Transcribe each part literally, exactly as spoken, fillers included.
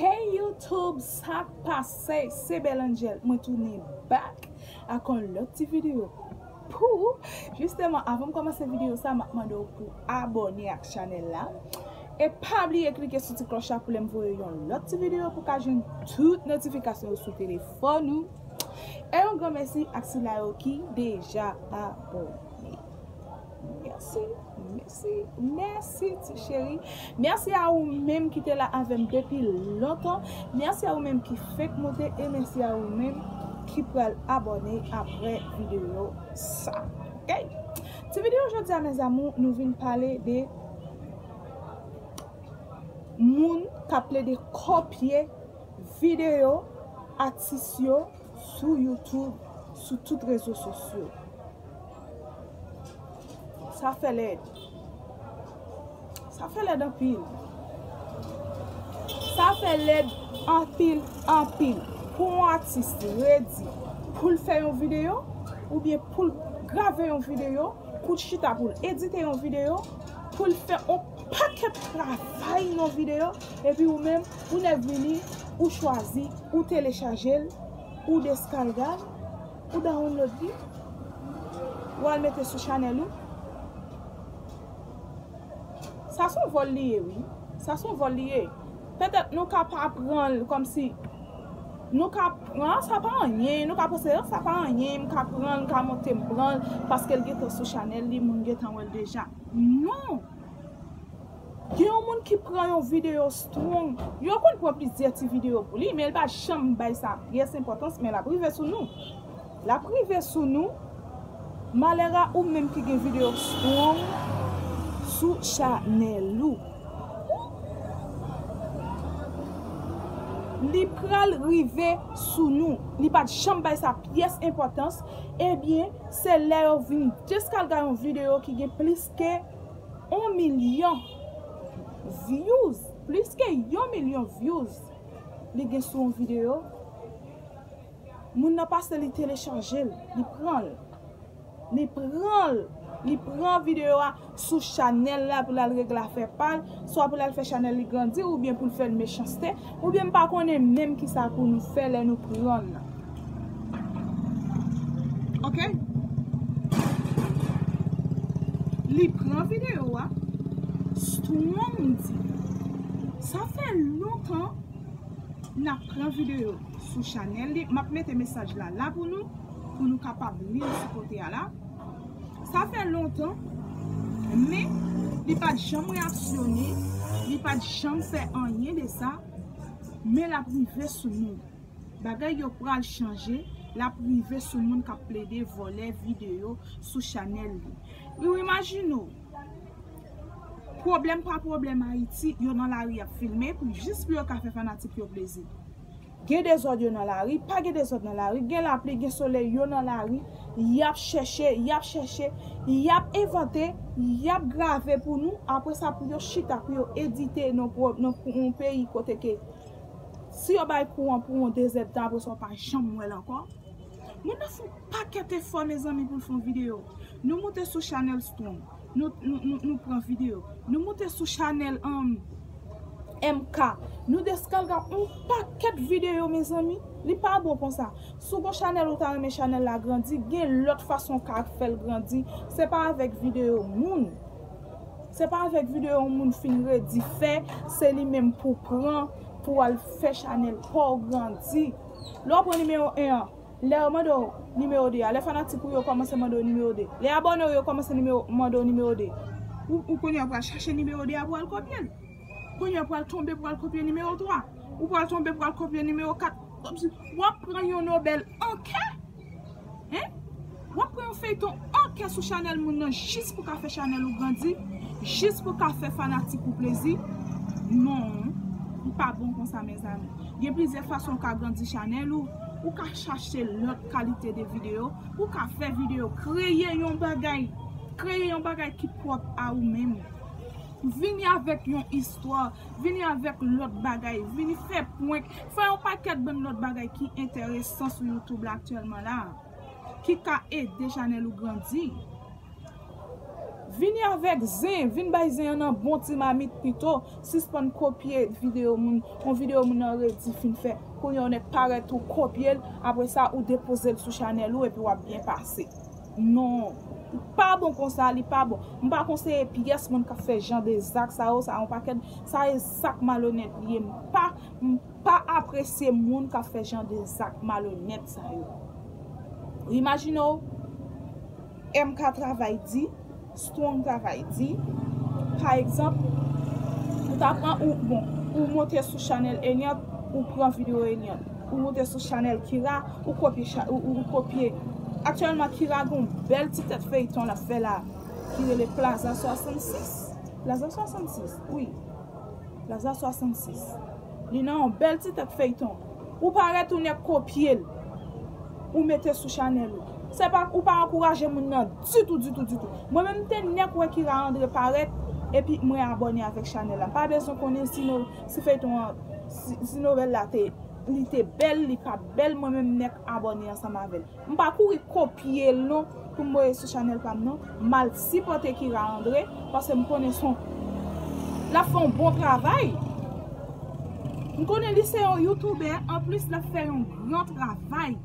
Hey YouTube, sa k pase? Se Belle Angel, mwen tounen back ak yon lòt ti videyo pou ou. Jisteman, avan m kòmanse videyo sa, m ap mande w pou abòne ak chanèl la. E pa bliye klike sou ti klòch la pou lè m voye yon lòt ti videyo pou ka jwenn tout notifikasyon yo sou telefòn ou. E yon gran mèsi ak sila yo ki deja abòne. Mèsi, mèsi, mèsi ti cheri. Mèsi a ou menm ki te la avè m depi lontan. Mèsi a ou menm ki fenk moute e mèsi a ou menm ki pral abòne apre videyo sa. Ok? Ti videyo jodi a, mes amours, nou vin pale de moun k ap plede kopye videyo atis yo sou YouTube, sou tout rezo sosyo. Sa fè lèd. Sa fè lèd anpil. Sa fè lèd anpil, anpil. Pou yon atis redi, pou l fè yon videyo, oubyen pou l grave yon videyo, pou l chita, pou l edite yon videyo, pou l fè yon pakèt travay nan videyo, epi ou menm, ou nèk vini, ou chwazi, ou telechaje l, ou deskalga l, ou download li, ou al mete sou chanèl ou. Sa se yon vòl li ye, wi. Sa se yon vòl li ye. Petèt nou ka pa pran l kòmsi nou ka pran, sa pa anyen, nou ka panse, sa pa anyen, m ka pran l, m ka monte, m pran l, paske l gentan sou chanèl li, moun gentan wè l deja. Non! Gen yon moun ki pran yon videyo strong, yo konn pran plizyè ti videyo pou li, men l pa janm bay sa pyès enpòtans, men l ap rive sou nou. L ap rive sou nou. Malè a ou menm ki gen videyo strong sou chanèl ou. Li pral rive sou nou. Li pa t janm bay sa pyès enpòtans. Ebyen, se lè yo vin deskalga yon videyo ki gen plis ke yon milyon views. Plis ke yon milyon views li gen sou yon videyo. Moun nan pase, li telechaje l, li pran l. Li pran l. Li pran videyo a sou chanèl la pou l al regle afè pa l, swa pou l al fè chanèl li grandi, oubyen pou l fè l mechanste, oubyen m pa konnen menm kisa pou nou fè lè nou pran l. Ok? Li pran videyo a, strong di. Sa fè lontan n ap pran videyo sou chanèl li. M ap mete mesaj la la pou nou, pou nou kapab li l sou kote a la. Sa fè lontan, men li pa t janm reyaksyone, li pa t janm fè anyen de sa, men l ap rive sou nou. Bagay yo pral chanje, l ap rive sou moun k ap plede vòlè videyo sou chanèl li. Ou imajine w, pwoblèm pa pwoblèm Ayiti, yo nan lari ap filme pou jis pou yo ka fè fanatik yo plezi. Gen dezòd, yo nan lari, pa gen dezòd nan lari, gen lapli, gen solèy, yo nan lari, y ap chèche, y ap chèche, y ap envante, y ap grave pou nou, apre sa pou yo chita, pou yo edite nan pwo-, nan pou yon peyi kote ke si yo bay kou an pou yon dezèdtan, apre sa w pa janm wè l ankò. Moun nan fè yon pakèt efò, mezanmi, pou l fè yon videyo. Nou moute sou chanèl Strong. Nou, nou, nou, nou pran videyo. Nou moute sou chanèl, um, M K. Nou deskalga yon pakèt videyo, mezanmi. Li pa bon konsa. Si w gon chanèl ou ta renmen chanèl la grandi, gen lòt fason w ka fè l grandi. Se pa avèk videyo moun. Se pa avèk videyo yon moun fin redi fè, se li menm pou pran, pou al fè chanèl pa w grandi. Lè w pran nimewo en an, lè yo mande w nimewo de a, lè fanatik ou yo kòmanse mande w nimewo de, lè abòne w yo kòmanse nimewo, mande w nimewo de, ou, ou kounye a pral chache nimewo de a pou al kopye l. Kounye a pral tonbe pou al kopye nimewo twa. Ou pral tonbe pou al kopye nimewo kat. W ap pran yon nobèl an kè. Hein? W ap pran yon feyton an kè sou chanèl moun nan jis pou ka fè chanèl ou grandi, jis pou ka fè fanatik ou plezi. Non, li pa bon konsa, mezanmi. Gen plizyè fason w ka grandi chanèl ou. Ou ka chache lòt kalite de videyo. Ou ka fè videyo, kreye yon bagay. Kreye yon bagay ki pwòp a ou menm. Vini avèk yon istwa, vini avèk lòt bagay, vini fè prank, fè yon pakèt bann lòt bagay ki enteresan sou YouTube la aktyèlman la, ki ka ede chanèl ou grandi. Vini avèk zen, vin bay zen an nan bon ti mamit pito. Sispann kopye videyo moun, yon videyo moun nan redi fin fè. Kounye a w nèk parèt ou kopye l, apre sa ou depoze l sou chanèl ou epi w ap byen pase. Non, li pa bon konsa, li pa bon. M pa konseye pyès moun k ap fè jan de zak sa yo, sa yon pakèt, sa e zak malonèt li ye. M pa, m pa apresye moun k ap fè jan de zak malonèt sa yo. Imajine w, M K travay di, Strong travay di, pa egzanp, ou ta pran, ou, bon, ou monte sou chanèl Eliant, ou pran videyo Eliant. Ou monte sou chanèl Kira, ou kopye cha-, ou, ou, ou kopye. Aktyèlman, Kira gen yon bèl ti tèt feyton l ap fè la, ki rele Plaza swasannsis. Plaza swasannsis, wi. Plaza swasannsis. Li nan yon bèl ti tèt feyton. Ou parèt ou nèk kopye l. Ou mete sou chanèl ou. Se pa, ou pa ankouraje moun nan ditou, ditou, ditou. Mwen menm m te nèk wè Kira André parèt, epi mwen abòne avèk chanèl la. M pa bezwen konnen si nou, si feyton an, si, si nouvèl la te, li te bèl, li pa t bèl, mwen menm m nèk abòne ansanm avè l. M pa kouri kopye l non, pou m voye sou chanèl pa m non. M al sipòte Kira André, paske m konnen son, l ap fè yon bon travay. M konnen li se yon youtubè, anplis l ap fè yon gran travay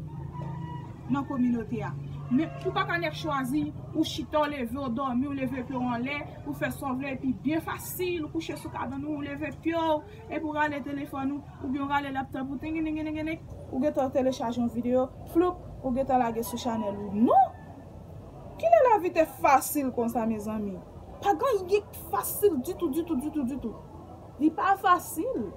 nan kominote a. Men ou pa ka nèk chwazi, ou chita, w leve, w dòmi, w leve pye w anlè, ou fè sa w vle, epi byen fasil, ou kouche sou kabann ou, ou leve pye w, epi w rale telefòn ou, oubyen w rale laptop ou, tengedengedengede, ou gentan telechaje yon videyo, floup, ou gentan lage sou chanèl ou. Non! Kilè lavi te fasil konsa, mezanmi? Pa gen anyen k fasil ditou, ditou, ditou, ditou. Li pa fasil.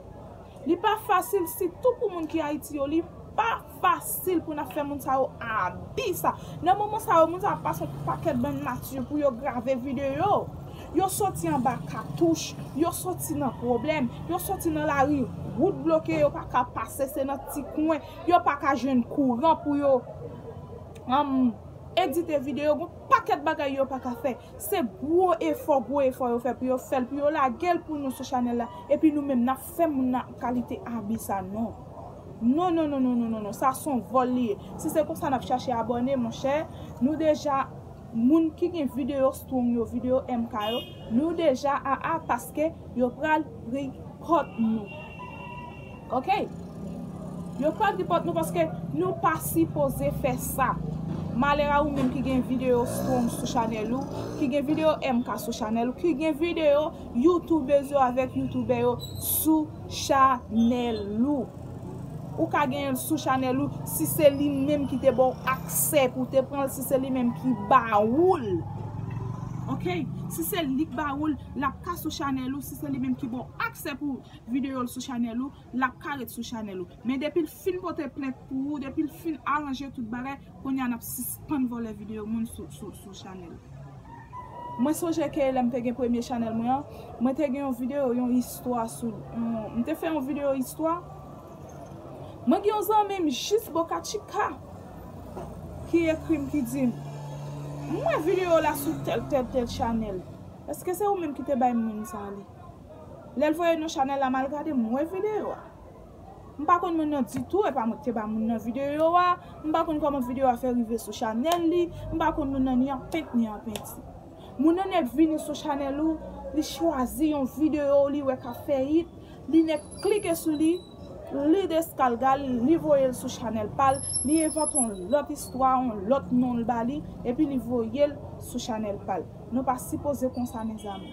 Li pa fasil, sitou pou moun ki Ayiti yo, li pa fasil pou n ap fè moun sa yo abi sa. Nan moman sa yo, moun sa yo ap pase yon pakèt bann mati pou yo grave videyo. Yo soti anba katouch, yo soti nan pwoblèm, yo soti nan lari, wout bloke, yo pa ka pase, se nan ti kwen, yo pa ka jwenn kouran pou yo, um, edite videyo, gon pakèt bagay yo pa ka fè. Se gwo efò, gwo efò yo fè pou yo fè l, pou yo lage l pou nou sou chanèl la. Epi nou menm, n ap fè moun nan kalite abi sa, non. Non, non, non, non, non, non, non. Sa se yon vòl li ye. Si se konsa n ap chache abòne, monchè, nou deja, moun ki gen videyo Strong yo, videyo M K yo, nou deja a a paske yo pral report nou. Ok? Yo pral report nou paske nou pa sipoze fè sa. Malè a ou menm ki gen videyo Strong sou chanèl ou, ki gen videyo M K sou chanèl ou, ki gen videyo youtubèz yo avèk youtubè yo sou chanèl ou. Ou ka genyen l sou chanèl ou si se li menm ki te ba w aksè pou w te pran l, si se li menm ki ba ou l. Ok? Si se li k ba ou l, l ap ka sou chanèl ou, si se li menm ki ba w aksè pou videyo l sou chanèl ou, l ap ka ret sou chanèl ou. Men depi l fin pote plent pou ou, depi l fin aranje tout bagay, kounye a n ap sispann vòlè videyo moun sou, sou, sou chanèl. Mwen sonje ke lè m te gen premye chanèl mwen an, mwen te gen yon videyo, yon istwa sou, yon, m te fè yon videyo istwa. Mwen gen yon zanmi m jis Boca Chica ki ekri m, ki di m, "M wè videyo la sou tèl, tèl, tèl chanèl. Èske se ou menm ki te bay moun sa li?" Lè l voye non chanèl la, m al gade, m wè videyo a. M pa konn moun nan ditou, e pa mwen ki te ba moun nan videyo a. M pa konn kòman videyo a fè rive sou chanèl li. M pa konn moun nan ni an pent, ni an penti. Moun nan nèk vini sou chanèl ou, li chwazi yon videyo li wè k ap fè hit, li nèk klike sou li, li deskalga l, li voye l sou chanèl pa l, li envante yon lòt istwa, yon lòt non l ba li, epi li voye l sou chanèl pa l. Nou pa sipoze konsa, mezanmi.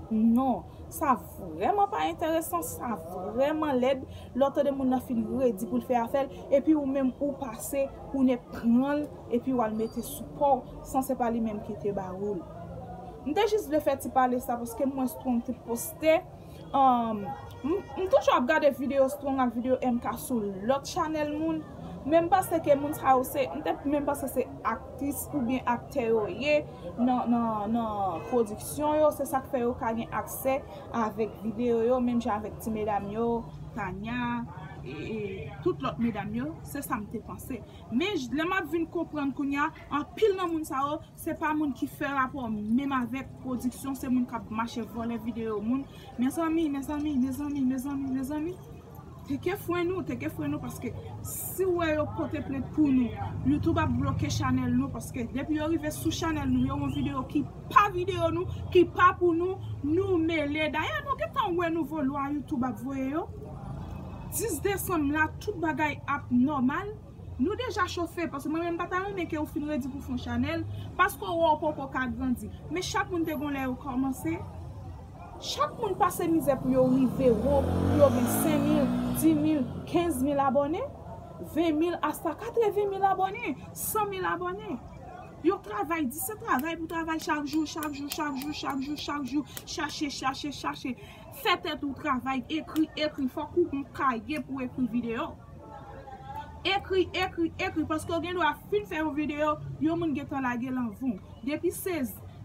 Non, sa vrèman pa enteresan, sa vrèman lèd. Lè w tande moun nan fin redi pou l fè afè l, epi ou menm ou pase, ou nèk pran l, epi w al mete sou pa w, san se pa li menm ki te ba ou l. M te jis vle fè ti pale sa, paske m wè Strong te poste, um, m, m toujou ap gade videyo Strong ak videyo M K sou lòt chanèl moun, men m panse ke moun sa yo se, m te menm panse se aktris oubyen aktè yo ye nan, nan, nan pwodiksyon yo, se sa k fè yo ka gen aksè avèk videyo yo, menm jan avèk ti medam yo, Tanya, e, e tout lòt medam yo, se sa m te panse. Men j-, lè m ap vin konprann kounye a, anpil nan moun sa yo, se pa moun ki fè rapò menm avèk pwodiksyon, se moun k ap mache vòlè videyo moun. Mezanmi, mezanmi, mezanmi, mezanmi, mezanmi. Teke fren nou, teke fren nou, paske si w wè yo pote plent pou nou, YouTube ap bloke chanèl nou, paske depi yo rive sou chanèl nou, yo wè yon videyo ki pa videyo nou, ki pa pou nou, nou mele. Dayè, nou gentan wè nouvo lwa YouTube ap voye yo. Dis desanm la, tout bagay ap nòmal. Nou deja chofe, paske mwen menm m pa ta renmen ke ou fin redi pou fè yon chanèl, paske ou wè ou poko ka grandi. Men chak moun te gon lè yo kòmanse. Chak moun pase mizè pou yo rive wo, pou yo gen senk mil, dis mil, kenz mil abòne, ven mil, asta katreven mil abòne, san mil abòne. Yo travay, di se travay pou travay chak jou, chak jou, chak jou, chak jou, chak jou, chache, chache, chache. Fè tèt ou travay, ekri, ekri, fòk ou gon kaye pou ekri videyo. Ekri, ekri, ekri, paske w gen dwa fin fè yon videyo, yon moun gentan lage l anvan w. Depi se,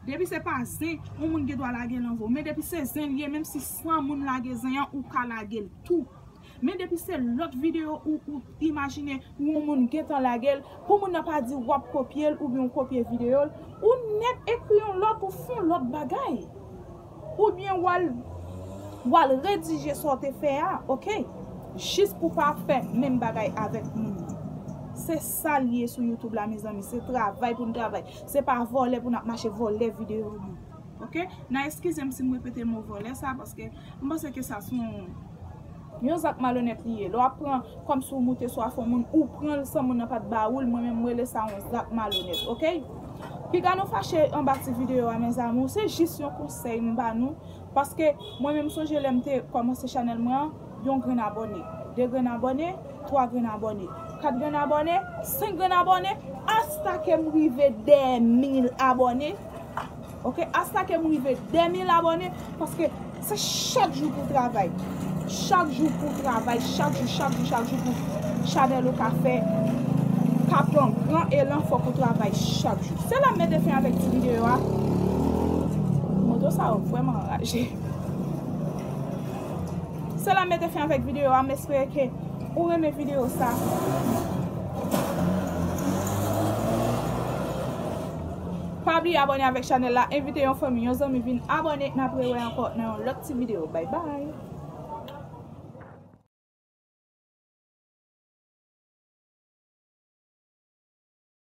depi se pa zen, yon moun gen dwa lage l anvan w. Men depi se zen l ye, menm si san moun lage zen an, ou ka lage l tou. Men depi se lòt videyo ou, ou imajine yon moun gentan lage l, pou moun nan pa di w ap kopye l oubyen w kopye videyo l, ou nèk ekri yon lòt, ou fè yon lòt bagay. Oubyen w al, w al redije sa w te fè a, oke? Jis pou pa fè menm bagay avèk moun nan. Se sa l ye sou YouTube la, mezanmi. Se travay pou n travay. Se pa vòlè pou n ap mache vòlè videyo moun. Oke? N a eskize m si m repete mo vòlè sa, paske m panse ke sa se yon, yon zak malonèt li ye. Lè w ap pran kòmsi w moute sou afè moun, ou pran l san moun nan pa t ba ou l, mwen menm m rele sa yon zak malonèt, oke? Piga nou fache anba ti videyo a, mes amours, se jis yon konsèy m ba nou, paske mwen menm m sonje lè m te kòmanse chanèl mwen an, yon grenn abòne, de grenn abòne, twa grenn abòne, kat grenn abòne, senk grenn abòne, asta ke m rive de mil abòne. Oke, asta ke m rive de mil abòne, paske se chak jou pou travay. Chak jou pou travay, chak jou, chak jou, chak jou pou chanèl ou ka fè, ka pran gran elan, fòk ou travay chak jou. Se la m mete fen avèk ti videyo a. Moto sa yo vrèman anraje. Se la m mete fen avèk videyo a, m espere ke ou renmen videyo sa. Pa bliye abòne avèk chanèl la, envite yon fanmi, yon zanmi vin abòne, n ap rewè ankò nan yon lòt ti videyo. Bye bye.